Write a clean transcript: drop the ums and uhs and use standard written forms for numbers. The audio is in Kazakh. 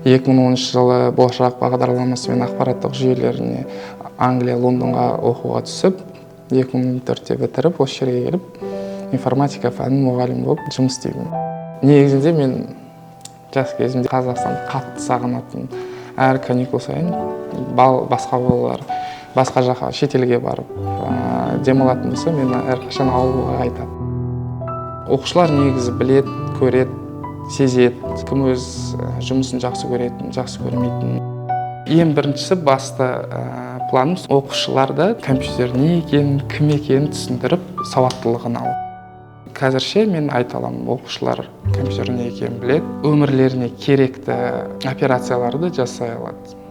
2010 жылы Болашақ бағдарламасымен ақпараттық жүйелеріне Англия, Лондонға оқуға түсіп, 2014-те бітіріп, осы жерге келіп, информатика пәнінің мұғалімі болып жұмыс істеймін. Негізінде мен жас кезімде Қазақстанды қатты сағынатын. Әр каникул сайын басқа балалар басқа жаққа, шетелге барып демалатын болса, мен әрқашан ауылға қайтамын. Оқушылар негізі біледі, көреді, сезеді, кім өз жұмысын жақсы көретін, жақсы көрмейтін. Ең біріншісі, басты планым — оқушыларды компьютер не екенін, кім екенін түсіндіріп, сауаттылығын алу. Қазірше мен айта аламын, оқушылар компьютер не екенін біледі, өмірлеріне керекті операцияларды жасай алады.